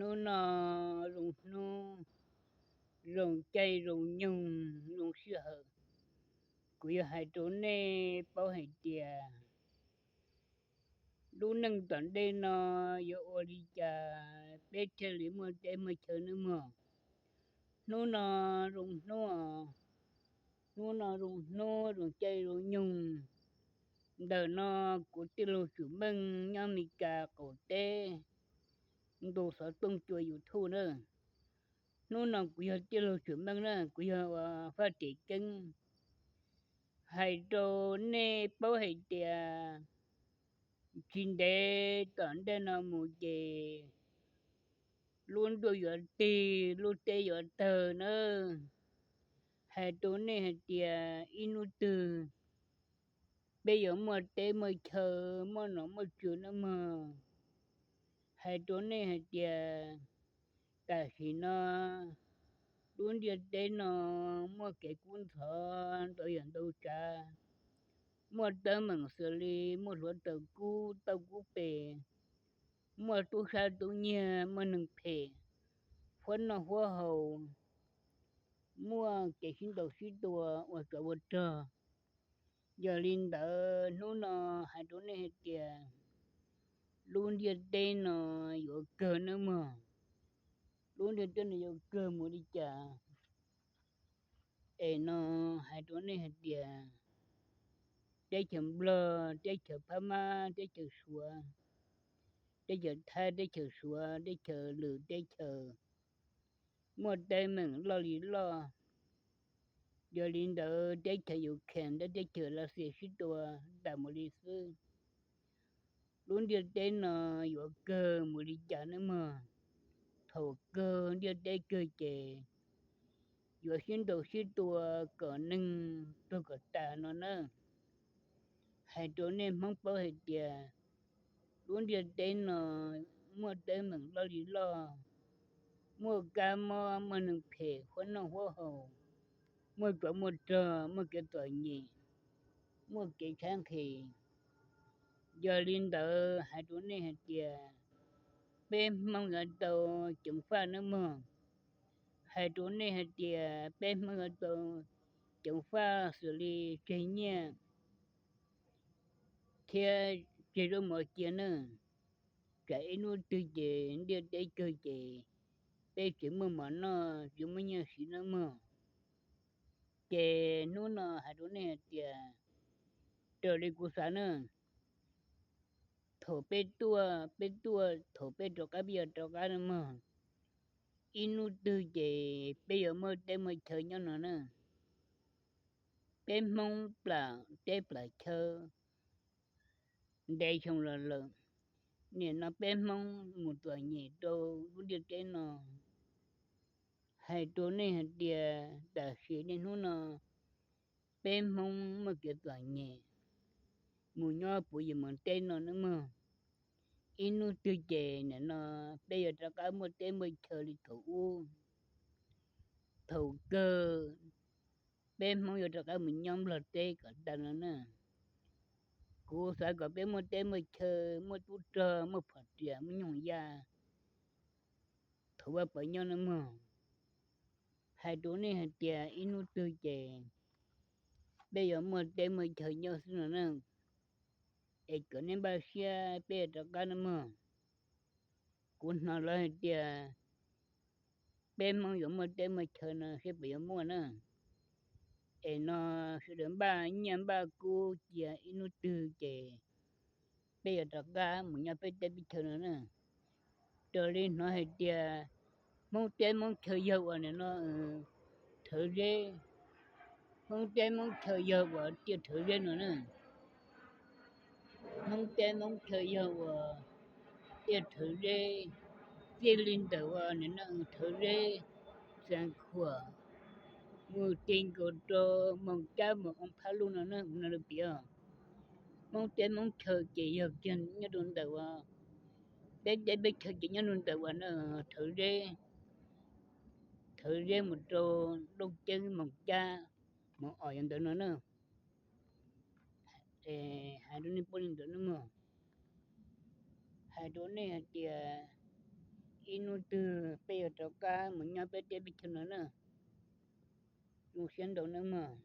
Hnub no zoo hnub, zoo caij zoo nyoog zoo sij hawm, kuv yuav hais rau nej paub hais tias lub neej tom ntej no yuav ua li cas peb thiaj li muaj teb muaj chaw nawb mog. Hnub no zoo hnub, hnub no zoo hnub zoo caij zoo nyoog. Ntawm no kuv tij laug Tswm Meej nyob Mes Kas qaum teb, ntu xov tooj cua YouTube na. Hnub no kuv yog tij laug Tswm Meej na, kuv yog ua faj tim keeb. Hais rau nej paub hais tias tsis ntev tom ntej no mus ces lub ntuj yuav tig, lub teb yuav tawg na. Hais rau nej hais tias ib hnub twg peb yuav muaj teb muaj chaw, muaj nom muaj tswv nawb mog. Hais rau nej hais tias tam sim no lub ntiaj teb no muaj kev kub ntxhov ntau yam ntau tsav, muaj teeb meem xws li muaj hluav taws kub tauj kub pes, muaj tub sab tub nyiag, muaj neeg phem, huab noj huab haus, muaj kev sib ntaus sib tua ua tsov ua rog. Yog li ntawd hnub no hais rau nej hais tias lub ntiaj teb no yuav kawg nawb mog. Lub ntiaj teb no yuav kawg mus li cas? Es no hais rau nej hais tias teb chaws Nplog, teb chaws Phab Mab, teb chaws Suav, teb chaws Thaib, teb chaws Suav, teb chaws Lwm, teb chaws muaj teeb meem loj li loj. Yog li ntawd teb chaws Ukraine thiab teb chaws Lav Xias sib tua tas mus li xwb. Lub ntiaj teb no yuav kawg mus li cas nawb mog? Thaum kawg ntiaj teb kawg ces yuav sib ntaus sib tua kom neeg tuag kom tas no na. Hais rau nej Hmoob paub hais tias lub ntiaj teb no muaj teeb meem loj li loj, muaj kab mob, muaj neeg phem huab noj huab haus, muaj tsov muaj rog, muaj kev txom nyem, muaj kev tshaib nqhis. Yog li ntawd hais rau nej hais tias peb Hmoob yuav tau ceev faj nawb mog. Hais rau nej hais tias peb Hmoob yuav tau ceev faj xws li tseg nyiaj thiab tseg zaub mov cia nawb. Tsam ib hnub twg ces ntiaj teb kawg ces peb tsis muaj mov noj tsis muaj nyiaj siv nawb mog. Ces hnub no hais rau nej hais tias raws li kuv xav na, thaum peb tuaj, peb tuaj, thaum peb rov qab peb yuav rov qab nawb mog. Ib hnub twg ces peb yuav muaj teb muaj chaw nyob no na. Peb Hmoob plam teb plam chaw ntev xyoo los lawm, nim no peb Hmoob mus txom nyem rau lub ntiaj teb no. Hais rau nej hais tias tam sim niaj hnub no peb Hmoob muaj kev txom nyem mus nyob puv yim mus teb no nawb mog. Ib hnub twg ces nim no peb yuav rov qab muaj teb muaj chaw li thaum ub. Thaum kawg peb Hmoob yuav rov qab mus nyob Nplog teb kom tag no na. Kuv xav kom peb muaj teb muaj chaw, muaj tub rog, muaj phom riam, muaj nyuj yaj, thaum Vaj Pov nyob nawb mog. Hais rau nej hais tias ib hnub twg ces peb yuav muaj teb muaj chaw nyob xwb no na. Es kom nej npaj siab peb yuav rov qab nawb mog. Kuv hnov lawv hais tias peb Hmoob yuav muaj teb muaj chaw no seb puas yuav muaj na. Es no sawv daws npaj nyiaj npaj kub cia ib hnub twg ces peb yuav rov qab mus nyob peb teb peb chaw no na. Raws li hnov hais tias Hmoob teb Hmoob chaw yog uas nim no thawv zeb. Hmoob teb Hmoob chaw yog uas tiaj thawv zeb no na. Hmoob teb Hmoob chaw yog uas tiaj thawv zeb. Txij li ntawm uas nim no thawv zeb, Xeev Khuam, mus ti nkaus rau Moos Cab Moos Oo Phab Luj no na, ua no lawv piav. Hmoob teb Hmoob chaw ces yog kiag nyob rau ntawm uas peb teb peb chaw ces nyob rau ntawm uas thawv zeb, thawv zeb mus rau Looj Ceeb, Moos Cab, Moos Os yog ntawd no na. Hais rau nej paub li ntawd nawb mog. Hais rau nej hais tias Ib hnub twg peb yuav rov qab mus nyob peb teb peb chaw no na. Zoo siab ntau nawb mog.